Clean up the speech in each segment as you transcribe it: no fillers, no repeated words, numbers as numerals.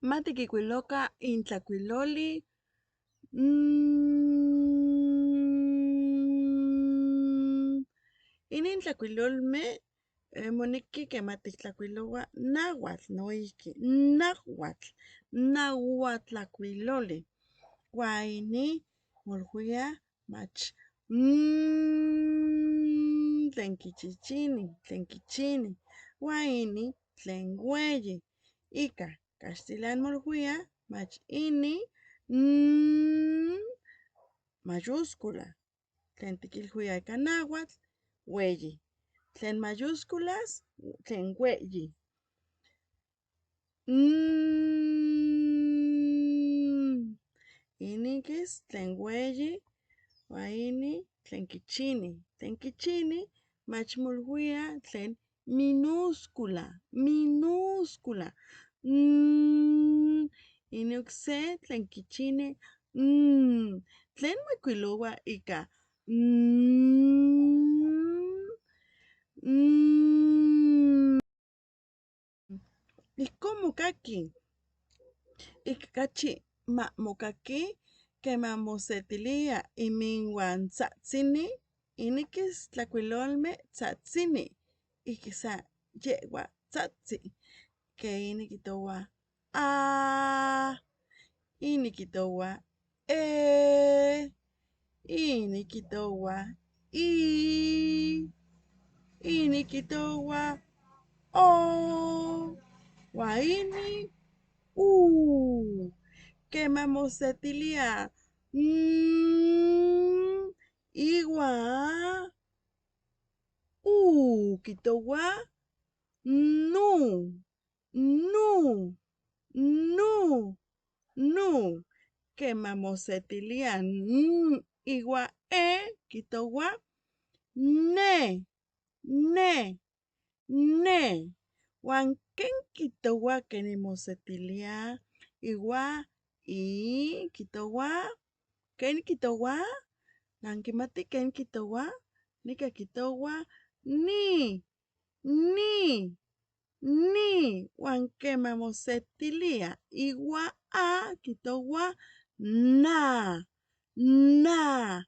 Ma tiquihcuiloca in tlacuiloli n. Inin tlacuilolme moniqui quema tictlacuilohua nahuatl noijqui, nahuatl, nahuatlacuiloli. Huan inin molhuia mach n tlen quichichini, tlen quichini. Huan inin tlen hueyi. Ica caxtilan molhuia mach inin n mayúscula tlen tiquilhuia ica nahuatl hueyi. Tlen mayúsculas tlen hueyi. N inin quis tlen hueyi huan inin tlen quichini. Tlen quichini mach molhuia tlen minúscula, minúscula. N inin ocse tlen quichini n. Tlen moijcuilohua ica n, n. Ihcon mocaqui. Ic cachi ma mocaqui quema mosetilia iminhuan tzatzini, iniquis tlacuilolme tzatzini. Ic sa yehua tzatzi. Que ini quitohua a, ini quitohua e, ini quitohua i, ini quitohua o, huan ini u. Quema mosetilia n ihuan u quitohua nu, nu, nu, nu. Quema mosetilia n ihuan e quitohua ne, ne, ne. Huan ¿quen quitohua quenin mosetilia ihuan i quitohua? ¿Quen quitohua? ¿Nanquimati quen quitohua? Nica quitohua ni, ni, ni. Huan quema mosetilia ihuan a quitohua na, na,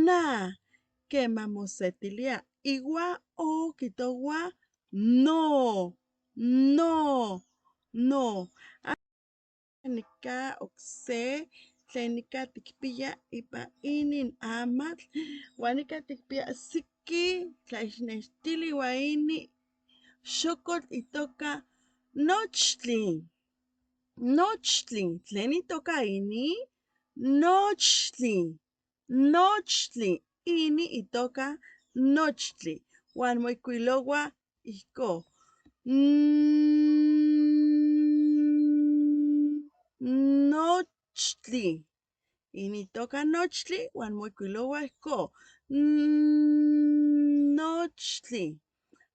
na. Quema mosetilia ihuan o quitohua no, no, no. Nica ocse tlen nica ticpiya ipan inin amatl huan nica ticpiya siki tlaixnextili huan ini xocotl itoca nochtli. Nochtli. ¿Tlen itoca ini? Nochtli. Nochtli. Ini itoca nochtli. Huan moijcuilohua ihco. Nochtli. Ini itoca nochtli huan moijcuilohua ihco. Nochtli.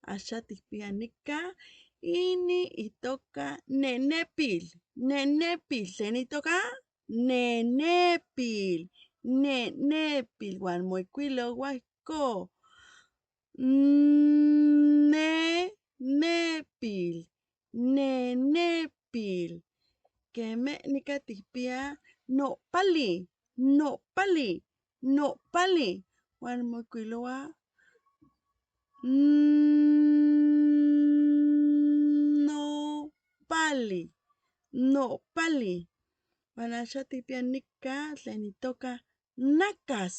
Axa ticpiya nica ini itoca nenepil. Nenepil. ¿Tlen itoca? Nenepil. Nenepil. Huan moijcuilohua ihco. Nenepil. Nenepil. Queme nica ticpiya nopali. Nopali. Nopali. Huan moijcuilohua nopali. Nopali. Huan axa ticpiya nica tlen itoca nacas.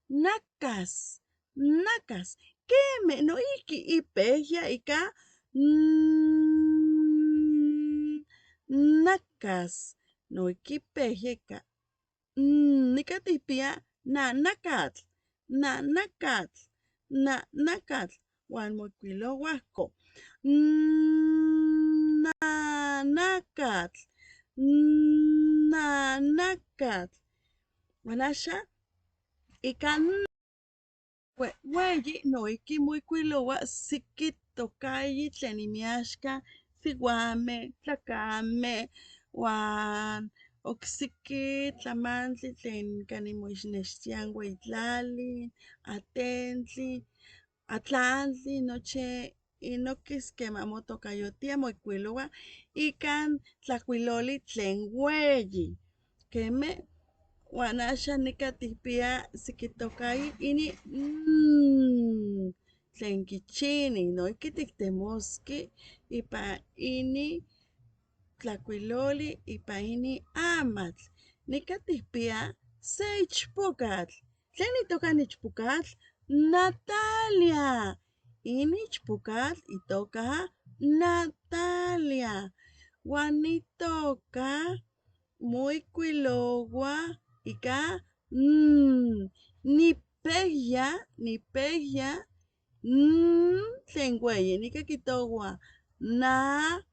Nacas. Nacas. Queme noijqui ipehya ica nacas. Noijqui ipehya ica n. Nica ticpiya nanacatl. Nanacatl. Nanacatl. Huan moijcuilohua ihco. Nanacatl. Nanacatl. Huan axa ica n hueyi noijqui moijcuilohua siki tocayi tlen imiaxca sihuame, tlacame huan ocsiki tlamantli tlen canin moixnextia in hueyi tlali, atentli, atlantli, nochi Inokis quema motocayotia moijcuilohua ica tlajcuiloli tlen hueyi. Queme huan axa nica tijpiya sequitocayi ini n tlen quichini noijqui tictemosque ipan ini tlajcuiloli ipan ini amatl. Nica tijpiya se ichpocatl. ¿Tlen itoca in ichpocatl? Natalia. Ini ichpocatl itoca Natalia. Huan itoca moijcuilohua ica n. Nipejya, nipejya n tlen hueyi. Nica quitohua Natalia,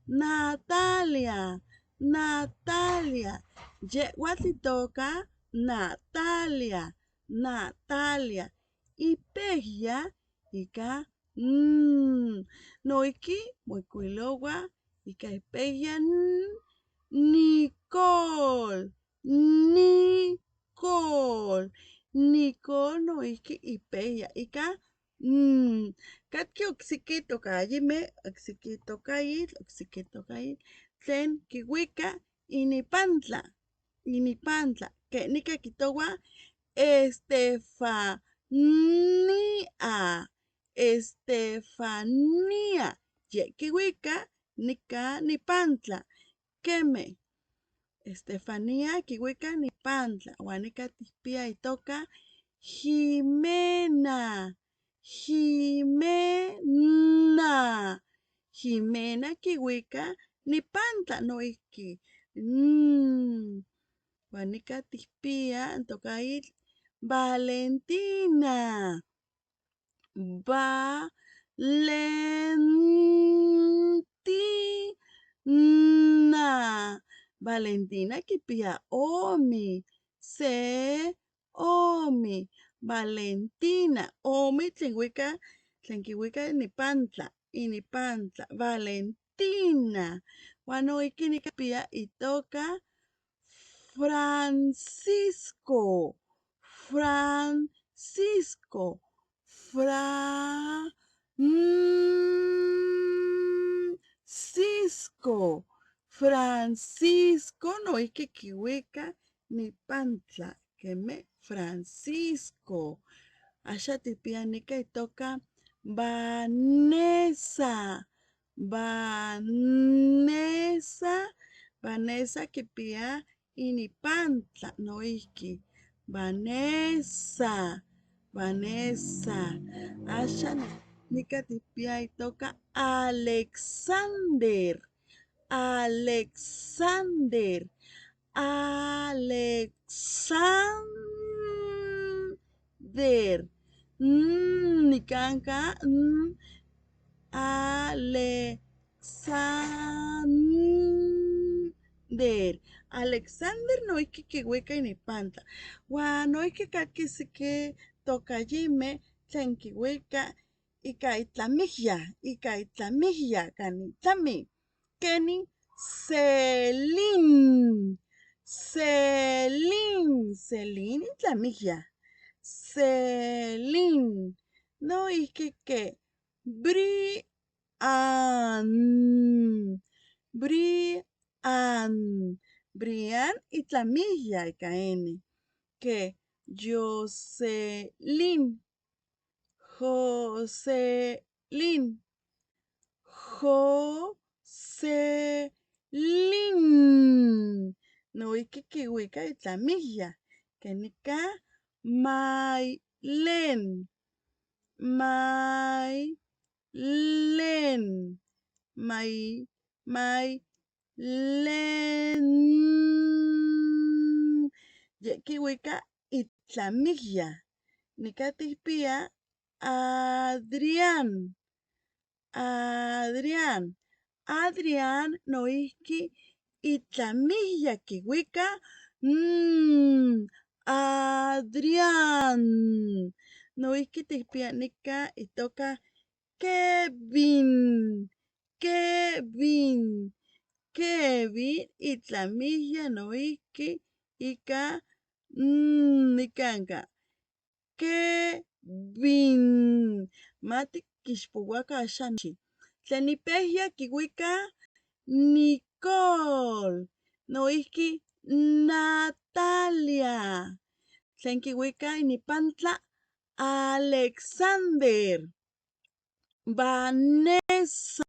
Natalia, Natalia. Yehhuatl itoca Natalia, Natalia. Ipejya ica n. Noijqui moijcuilohua ica ipejya n Nicole, Nicole. Nicole noijqui ipejya ica n. Catqui ocsequi tocayime, ocsequi tocayitl, ocsequi tocayitl tlen quihuica inipantla, inipantla. Que nica quitohua Estefanía, Estefanía. Ye quihuica nica nipantla. Queme Estefanía quihuica nipantla. Huan nica tijpiya itoca Jimena, Jimena. Jimena quihuica nipantla noijqui. N. Huan nica tijpiya tocayitl Valentina. Valentina. Valentina quipiya omi. Se omi. Valentina. Omi tlen huica, tlen quihuica inipantla, inipantla. Valentina. Huan noijqui nicpiya itoca Francisco, Francisco, Francisco, Francisco noijqui quihuica nipantla, queme Francisco. Axa tijpiya nica itoca Vanessa, Vanessa, Vanessa quipiya inipantla noijqui. Vanessa, Vanessa. Axa nica tijpiya itoca Alexander, Alexander, Alexander. Nicanca, Alexander. Alexander noijqui quihuica inipantla. Huan noijqui catqui sequi tocayime tlen quihuica ica itlamijya, ica itlamijya, cani tlami. Keni Celine, Celine, Celine itlamijya. Celine. Noijqui que Brian, Brian, Brian itlamijya ica N. Que Jocelyn, Jocelyn, Jocelyn. Noijqui quihuica itlamijya. Que nica Mailen, Mailen, Mai, Mailen. Ye quihuica itlamijya. Nica tijpiya Adrián, Adrián, Adrián noijqui itlamijya quihuica Adrián. Noijqui tijpiya nica itoca Kevin, Kevin, Kevin itlamijya noijqui ica nicanca Kevin. Kevin. Ma tiquixpohuaca axan. Tlen ipejya quihuica Nicole. Noijqui Natalia. Tlen quihuica inipantla Alexander. Vanessa.